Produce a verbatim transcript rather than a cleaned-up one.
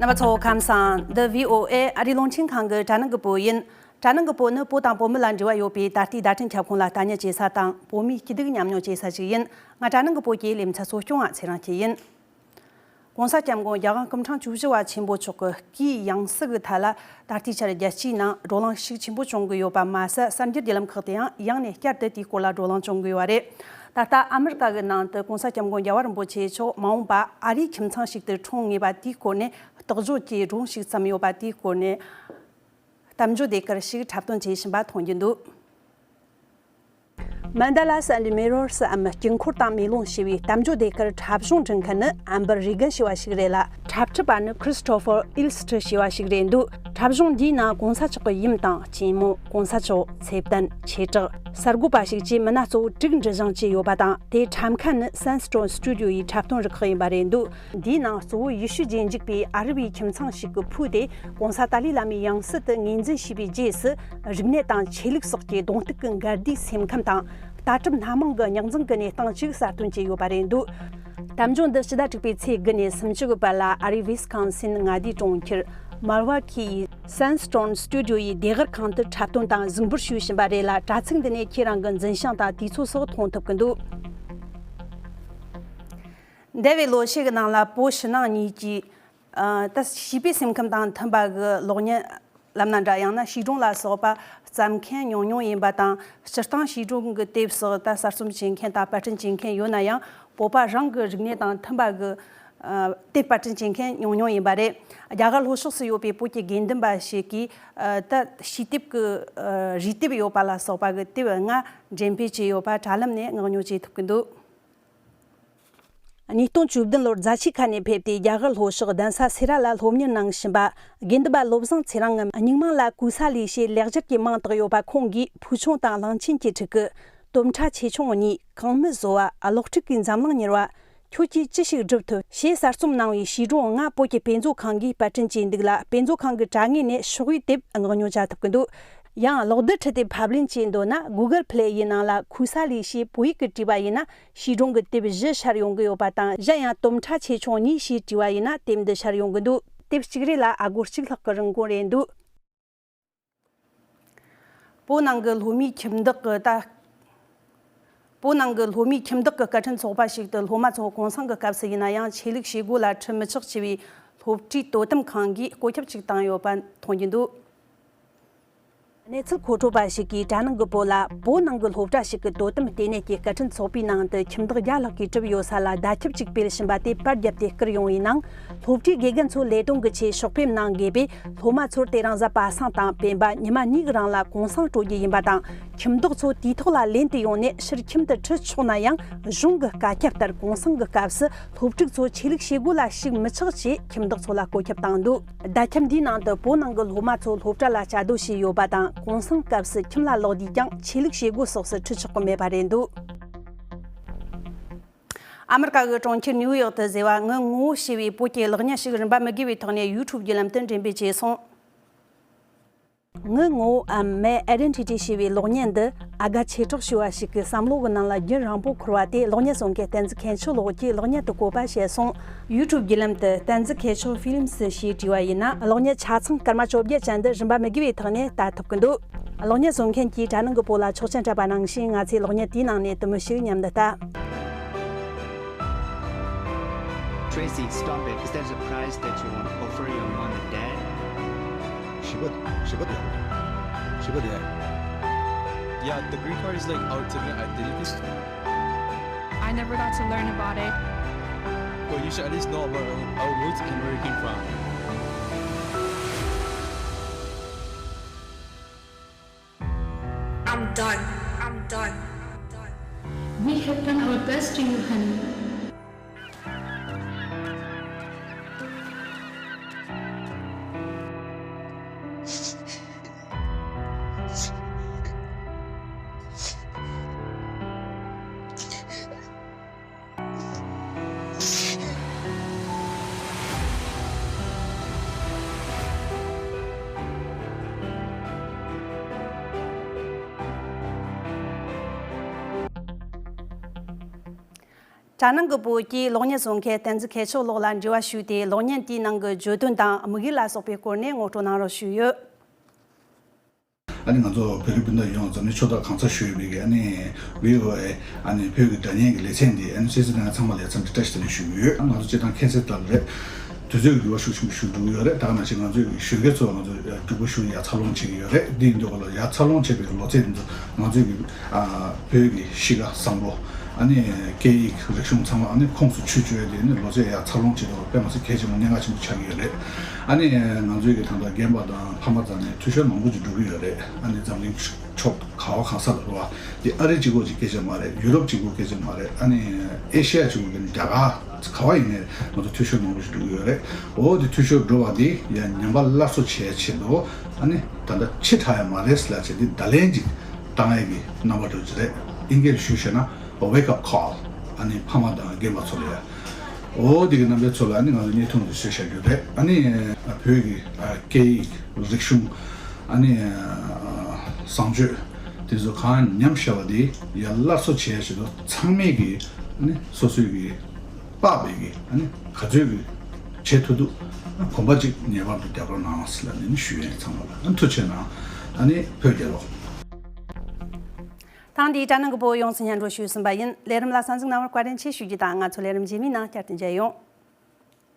ང་ཚོ་ཁམས་བཟང་། འདི་བྷི་ཨོ་ཨེ་ཨ་རིའི་རླུང་འཕྲིན་ཁང་གི་དྲ་ནང་གི་བོད་ཡིན། དྲ་ནང་གི་བོད་ནི་བོད་དང་བོད་མི་ལ་འབྲེལ་བ་ཡོད་པའི་ད་ལྟའི་བརྡ་འཕྲིན་ཁྱབ་ཁོངས་ལ་ལྟ་ཉན་བྱེད་ས་དང་། བོད་མིའི་སྐྱིད་སྡུག་མཉམ་མྱོང་བྱེད་ས་ཞིག་ཡིན། ང་དྲ་ནང་གི་བོད་ཀྱི་ལེ་ཚན་གཙོ་སྐྱོང་བ་ཚེ་རིང་སྐྱིད་ཡིན། ༸གོང་ས་༸སྐྱབས་མགོན་རྒྱལ་དབང་སྐུ་ཕྲེང་བཅུ་བཞི་པ་ཆེན་པོ་མཆོག་གི་སྐུའི་ཡང་སྲིད་ཀྱི་ཐད་ལ་ད་ལྟའི་ཆར་རྒྱལ་སྤྱིའི་ནང་བགྲོ་གླེང་ཤུགས་ཆེན་པོ་བྱུང་གི་ཡོད་པ་མ་ཟད། གསར་འགྱུར་བརྒྱུད་ལམ་ཁག་དེ་ཡང་ཡང་ནས་བསྐྱར་དུ་དེའི་སྐོར་ལ་བགྲོ་གླེང་བྱུང་གི་ཡོད་པ་རེད། ད་ལྟ་ཨ་མི་རི་ཀ་གི་ནང་དུ་༸གོང་ས་༸སྐྱབས་མགོན་རྒྱལ་བ་རིན་པོ་ཆེ་མཆོག་མ་འོངས་པ་ཨ་རིའི་ཁྱིམ་ཚང་ཞིག་ཏུ་འཁྲུངས་ངེས་པ་དེའི་སྐོར་ནས་རྟོག་བརྗོད་ཀྱི་སྒྲུང་ཞིག་བརྩམས་ཡོད་པ་དེའི་སྐོར་ནས་གཏམ་བརྗོད་དེ་གར་ཞིག་འཁྲབ་སྟོན་བྱེད་བཞིན་པ་མཐོང་རྒྱུ་འདུག Mandalas and Mirrors འམ་དཀྱིལ་འཁོར་དང་མེ་ལོང་ཞེས་པའི་གཏམ་བརྗོད་དེ་གར་འཁྲབ་གཞུང་འབྲི་མཁན་ནི་ཨམ་བར་རི་གན་ཞེས་པ་ཞིག་རེད་ལ། འཁྲབ་ཁྲིད་པ་ནི་Christopher Ilst ཞེས་པ་ཞིག་རེད་འདུག་འཁྲབ་གཞུང་འདིའི་ནང་༸གོང་ས་མཆོག་གི་ཡུམ་དང་གཅེན་མོ། ༸གོང་ས་མཆོག་ཚེ་བརྟན། ཆེ་བྲག་གསར་འགོད་པ་ཞིག་བཅས་མི་སྣ་གཙོ་བོ་དྲུག་འབྲི་སྦྱང་བྱས་ཡོད་པ་དང་། དེ་འཁྲབ་མཁན་ནི་Sandstone Studio ཡི་འཁྲབ་སྟོན་རུ་ཁག་ཡིན་པ་རེད་འདུག་འདིའི་ནང་གཙོ་བོ་ཡེ་ཤུ་རྗེས་འཇུག་པའི་ཨ་རབ་པའི་ཁྱིམ་ཚང་ཞིག་གི་ཕུག་དེ་༸གོང་ས་ཏཱ་ལའི་བླ་མའི་ཡང་སྲིད་དུ་ངོས་འཛིན་བྱས་པའི་རྗེས་སུ། རིག་གནས་དང་ཆོས་ལུགས་སོགས་ཀྱི་གདོང་གཏུག་གི་འགལ་ཟླའི་སེམས་ཁམས་དང་། ལྟ་གྲུབ་སྣ་མང་གི་རྙོག་འཛིང་གི་གནས་སྟངས་ཤིག་གསར་སྟོན་བྱས་ཡོད་པ་རེད་འདུག་གཏམ་བརྗོད་འདི་ཕྱི་ཟླ་དྲུག་པའི་ཚེས་དགུ་ནས་སུམ་ཅུ་གི་བར་ལ་ཨ་རིའི་ཝི་སི་ཀོན་སིན་མངའ་སྡེའི་གྲོང་ཁྱེར་མལ་ཝ་ཁི་ཡི་Sandstone Studio ཡི་ལྟེ་གནས་ཁང་དུ་འཁྲབ་སྟོན་དང་གཟིགས་འབུལ་ཞུས་བཞིན་པ་རེད་ལ། དྲ་ཚིགས་འདི་ནས་ཁྱེད་རང་གི་འཛིན་བྱང་དང་དུས་ཚོད་སོགས་མཐོང་ཐུབ་ཀྱི་འདུག་འདས་པའི་ལོ་ཤས་ཀྱི་ནང་ལ་བོད་ཕྱི་ནང་གཉིས་ཀྱི་ཨ་ད་བྱིས་པའི་སེམས་ཁམས་དང་མཐུན་པ་གི་གློག་བརྙན་ལབ་ན་འདྲ། ཡང་ན་བྱིས་སྒྲུང་ལ་སོགས་པ་བརྩམས་མཁན་ཉུང་ཉུང་ཡིན་པ་དང་། སྤྱིར་བཏང་བྱིས་སྒྲུང་གི་དེབ་སོགས་ད་གསར་རྩོམ་བྱེད་མཁན་དང་པར་སྐྲུན་བྱེད་མཁན་ཡོད་ན་ཡང་། བོད་པ་རང་གི་རིག་གནས་དང་མཐུན་པ་གི་ཨ་དེབ་པར་སྐྲུན་བྱེད་མཁན་ཉུང་ཉུང་ཡིན་པ་རེད། རྒྱ་གར་ལྷོ་ཕྱོགས་སུ་ཡོད་པའི་བོད་ཀྱི་དགེ་འདུན་པ་ཞིག་གིས་ཨ་ད་བྱིས་དེབ་ཀྱི་ཨ་རིགས་དེབ་ཡོད་པ་ལ་སོགས་པ་གི་དེབ་ལྔ་འགྲེམས་སྤེལ་བྱས་ཡོད་པ་དྲ་ལམ་ནས་མངགས་ཉོ་བྱེད་ཐུབ་ཀྱི་འདུག་ཉིས་སྟོང་བཅུ་བདུན་ལོར་རྫ་ཆུ་ཁ་ནས་ཕེབས་ཏེ་རྒྱ་གར་ལྷོ་ཕྱོགས་གདན་ས་སེ་ར་ལ་སློབ་གཉེར་གནང་བཞིན་པ། དགེ་འདུན་པ་བློ་བཟང་ཚེ་རིང་ངམ་སྙིང་མང་ལ་ཀུ་ས་ལི་ཞེས་ལེགས་སྦྱར་གྱི་མིང་བཏགས་ཡོད་པ་ཁོང་གིས་ཕུ་ཆུང་དང་གླང་ཆེན་གྱི་ཕྲུ་གུ། དོམ་ཁྲ་ཆེ་ཆུང་གཉིས། གང་མི་བཟོ་བ། གློག་ཕྲུག་གི་འཛམ་གླིང་མྱུར་བ། ཁྱོད་ཀྱིས་ཅི་ཞིག་སྒྲུབ་ཐུབ། ཞེས་གསར་རྩོམ་གནང་བའི་བྱིས་སྒྲུང་ལྔ་བོད་ཀྱི་དཔེ་མཛོད་ཁང་གིས་པར་སྐྲུན་བྱས་འདུག་ལ། དཔེ་མཛོད་ཁང་གི་དྲ་ངོས་ནས་ཕྱོགས་བསྡུས་དེབ་མངགས་ཉོ་བྱ་ཐུབ་ཀྱི་འདུག་ཡང་གློག་རྡུལ་ཁྲིད་དེ་ཕབ་ལེན་བྱེད་འདོད་ན། Google Play ཡི་ནང་ལ་ཁུ་ས་ལི་ཞེས་བོད་ཡིག་གིས་བྲིས་པ་ཡིན་ན། བྱིས་སྒྲུང་གི་དེབ་བཞི་ཤར་ཡོང་གི་ཡོད་པ་དང་། གཞན་ཡང་དོམ་ཁྲ་ཆེ་ཆུང་གཉིས་ཞེས་བྲིས་པ་ཡིན་ན་དེབ་འདི་ཤར་ཡོང་གི་འདུག་དེབ་གཅིག་རེ་ལ་ཨ་སྒོར་གཅིག་ལྷག་གི་རིན་གོང་རེད་འདུག་བོད་ནང་གི་སློབ་མའི་ཁྱིམ་བདག་གི་ད། བོད་ནང་གི་སློབ་མའི་ཁྱིམ་བདག་གི་སྐད་འཕྲིན་ཚོགས་པ་ཞིག་ཏུ་སློབ་མ་ཚོ་གུང་སེང་གི་སྐབས་སུ་ཡིན་ན་ཡང་ཆོས་ལུགས་བྱེད་སྒོ་ལ་ཁྲིད་མི་ཆོག་ཅེས་པའི་སློབ་གྲྭའི་དོ་དམ་ཁང་གིས་བཀོད་ཁྱབ་ཅིག་བཏང་ཡོད་པ་མཐོང་རྒྱུ་འདུག་གནས་ཚུལ་མཁོ་སྤྲོད་པ་ཞིག་གིས་དྲ་ནང་གི་བོད་ལ། བོད་ནང་གི་སློབ་གྲྭ་ཞིག་གི་དོ་དམ་ལྟེ་གནས་ཀྱི་སྐད་འཕྲིན་ཚོགས་པའི་ནང་དུ་ཁྱིམ་བདག་བརྒྱ་ལྷག་གིས་གྲུབ་ཡོད་ས་ལ་བརྡ་ཁྱབ་ཅིག་སྤེལ་བཞིན་པ་དེ་པར་བརྒྱབ་སྟེ་བསྐུར་ཡོང་བའི་ནང་། སློབ་གྲྭའི་དགེ་རྒན་ཚོ་ལས་དོན་གྱི་ཆེད་ཕྱོགས་ཕེབས་གནང་དགོས་པས། སློབ་མ་ཚོར་དེ་རིང་གཟའ་པ་སངས་དང་སྤེན་པ་ཉི་མ་གཉིས་ཀྱི་རིང་ལ་གུང་སེང་སྤྲོད་རྒྱུ་ཡིན་པ་དང་། ཁྱིམ་བདག་ཚོ་དུས་ཐོག་ལ་ལེན་དུ་ཡོང་ནས་ཕྱིར་ཁྱིམ་དུ་ཁྲིད་ཆོག་ན་ཡང་། གཞུང་གི་བཀའ་ཁྱབ་ལྟར་གུང་སེང་གི་སྐབས་སུ་སློབ་ཕྲུག་ཚོ་ཆོས་ལུགས་བྱེད་སྒོ་ལ་ཞུགས་མི་ཆོག་ཅེས་ཁྱིམ་བདག་ཚོ་ལ་བཀོད་ཁྱབ་བཏང་འདུག་བརྡ་ཁྱབ་འདིའི་ནང་དུ་བོད་ནང་གི་སློབ་མ་ཚོ་སློབ་གྲྭ་ལ་བཅའ་སྡོད་བྱས་ཡོད་པ་དང་། གུང་སེང་སྐབས་སུ་ཁྱིམ་ལ་ལོག་དུས་ཀྱང་ཆོས་ལུགས་བྱེད་སྒོ་སོགས་སུ་ཁྲིད་ཆོག་གི་མེད་པ་རེད་འདུག་ཨ་མི་རི་ཀ་གི་གྲོང་ཁྱེར་ནིའུ་ཡོག་ཏུ་བཟོས་པ་ངའི་ངོ་བོ་ཞེས་པའི་བོད་ཀྱི་གློག་བརྙན་ཞིག་རིན་པ་མི་དགོས་པའི་ཐོག་ནས་ཡུ་ཊུབ་བརྒྱུད་ལམ་དུ་འགྲེམས་སྤེལ་བྱས་སོང་། ངའི་ངོ་བོའམ་My Identity ཞེས་པའི་གློག་བརྙན་འདི་ཨ་དགའ་ཆེ་གྲོགས་ཞུ་བ་ཞིག་གི་བསམ་བློ་གི་ནང་ལ་རྒྱུན་རིང་པོ་འཁོར་བ་དེ་གློག་བརྙན་བཟོ་མཁན་བསྟན་འཛིན་མཁས་མཆོག་ལགས་ཀྱིས་གློག་བརྙན་དུ་བཀོད་པ་བྱས་སོང་། ཡུ་ཊུབ་བརྒྱུད་ལམ་དུ་བསྟན་འཛིན་མཁས་མཆོག་ཕི་ལིམ་སི་ཞེས་བྲིས་པ་ཡིན་ན། གློག་བརྙན་ཆ་ཚང་སྐར་མ་བཅོ་བརྒྱད་ཅན་འདི་རིན་པ་མི་དགོས་པའི་ཐོག་ནས་ལྟ་ཐུབ་ཀྱི་འདུག་གློག་བརྙན་བཟོ་མཁན་གྱིས་དྲ་ནང་གི་བོད་ལ་ཆོག་མཆན་སྤྲད་པ་ནང་བཞིན། ང་ཚོས་གློག་བརྙན་དེའི་ནང་ནས་དུ་མི་ཞིག་མཉམ་དུ་ལྟ། Tracy, stop it. Is there a prize that you want to offer your mom and dad? She would, she would, yeah. She would, yeah. Yeah, the green card is like our ultimate identity. I never got to learn about it. But you should at least know about our, our roots and where we came from. I'm done. I'm done. We have done our best to you, honey. གྲ་ནང་གི་བོད་ཀྱི་གློག་བརྙན་བཟོ་མཁན་བསྟན་འཛིན་མཁས་མཆོག་ལགས་ལ་འབྲེལ་བ་ཞུས་ཏེ། གློག་བརྙན་དེའི་ནང་གི་བརྗོད་དོན་དང་དམིགས་ཡུལ་ལ་སོགས་པའི་སྐོར་ནས་ངོ་སྤྲོད་གནང་རོགས་ཞུས་ཡོད། ཨ་ནི་ང་ཚོ་བོད་རིགས་སྤུན་ཟླ་ཡོངས་འཛམ་གླིང་ཕྱོགས་བསྡོམས་གང་སར་བཞུགས་ཡོད་པའི་གི་ཨ་ནི་བྷི་ཨོ་ཨེ་ཨ་ནི་བོད་ཀྱི་སྒྲ་བརྙན་གྱི་ལེ་ཚན་འདི་ཨ་ནི་སེམས་ཅན་ཚང་མ་ལ་འཚམས་འདྲི་བཀྲ་ཤིས་བདེ་ལེགས་ཞུ་གི་ཡོད། ང་ཚོ་སྤྱིར་བཏང་ཁྱད་མཚར་ལྟར་རེད། དུས་ཚོད་ཀྱི་འགྱུར་བ་ཤུགས་ཆེན་པོ་ཞིག་འགྲོ་གི་ཡོད་རེད། ད་ག་ནང་བཞིན་ང་ཚོའི་གི་གཞོན་སྐྱེས་ཚོ་ང་ཚོ་རྒྱུག་པ་ཞུ་ཡ་འཚར་ལོངས་བྱེད་ཀྱི་ཡོད་རེད། འདི་ཡིན་དུས་ག་ལ་ཡ་འཚར་ལོངས་བྱེད་པའི་ལོ་ཚད་འདི་ཚོ་ང་ཚོའི་གི་ཨ་བོད་ཀྱི་གཤིས་ཀ་བཟང་པོ། ཨ་ནི་སྐད་ཡིག་རིག་གཞུང་ཚང་མ་ཨ་ནི་ཁོངས་སུ་ཆུད་བཅུག་ཡ་དེ་ནི་ལོ་ཚད་ཡ་འཚར་ལོངས་བྱེད་དུས་དཔེ་མ་སྲིད་གལ་ཆེན་པོ་གནད་འགག་ཆེན་པོ་ཆགས་ཀྱི་ཡོད་རེད། ཨ་ནི་ང་ཚོའི་གི་ད་ལྟ་རྒན་པ་དང་ཕ་མ་རྩ་ནས་འཐུས་ཤོར་མང་པོ་ཅིག་འགྲོ་གི་ཡོད་རེད། ཨ་ནི་འཛམ་གླིང་ཕྱོགས་ག་བ་གང་ས་ལ་རེད་བ། འདི་ཨ་རི་གཅིག་པོ་ཅིག་སྐད་ཆ་མ་རེད། ཡུ་རོབ་གཅིག་པོ་སྐད་ཆ་མ་རེད། ཨ་ནི་ཨེ་ཤི་ཡ་གཅིག་པོ་གི་རྒྱ་གར་ག་བ་ཡིན་ནའི་ང་ཚོ་འཐུས་ཤོར་མང་པོ་ཞིག་འགྲོ་གི་ཡོད་རེད། འོ་དེ་འཐུས་ཤོར་འགྲོ་བ་འདི་ཡང་ཉམས་པ་སླར་གསོ་བྱེད་ཆེད་དུ་ཨ་ནི་ད་ལྟ་ཕྱི་དྲགས་ཡ་མ་རེད་ཟེར་ལབ་བྱས་འདི་བརྡ་ལན་ཅིག་བཏང་ཡ་གི་རྣམ་པ་འདྲ་ཅིག་རེད། ཨིན་སྐད་ལ་ཞུས་བཤད་ན་wake up call། ཨ་ནི་ཕ་མ་དང་རྒན་པ་ཚོ་ལ་ཡ། འོ་དེ་གི་རྣམ་པའི་ཚོ་ལ་ཨ་ནི་ང་ཚོ་བརྙན་ཐུང་འདི་བཟོས་བཞག་རྒྱུ་རེད། ཨ་ནི་བོད་ཀྱི་སྐད་ཡིག་རིག་གཞུང་ཨ་ནི་བཟང་སྤྱོད་དེ་ཚོ་གང་ཉམས་བཞག་པ་དེ་ཡར་སླར་གསོ་བྱེད་ཡ་ཆེད་དུ་ཚང་མས་ཀྱི་ཨ་ནི་སོ་སོའི་གི་དཔག་པའི་གི་ཨ་ནི་ག་ཚོད་ཀྱི་བྱེད་ཐུབ་ཐུབ་གོམ་པ་གཅིག་ངེས་པར་དུ་རྒྱག་རོགས་གནང་ཟེར་ལབ་ནས་ནི་ཞུ་ཡ་ཡིན། ཚང་མ་ལ་ཨ་ཐུགས་རྗེ་གནང་། ཨ་ནི་བོད་རྒྱལ་ལོ། ཐེངས་འདིའི་དྲ་ནང་གི་བོད་ཡོངས་སུ་སྙན་སྒྲོན་ཞུས་ཟིན་པ་ཡིན། ལས་རིམ་ལ་གསན་གཟིགས་གནང་བར་བཀའ་དྲིན་ཆེ་ཞུ་རྒྱུ་དང་། ང་ཚོ་ལས་རིམ་རྗེས་མའི་ནང་བསྐྱར་དུ་མཇལ་ཡོང་།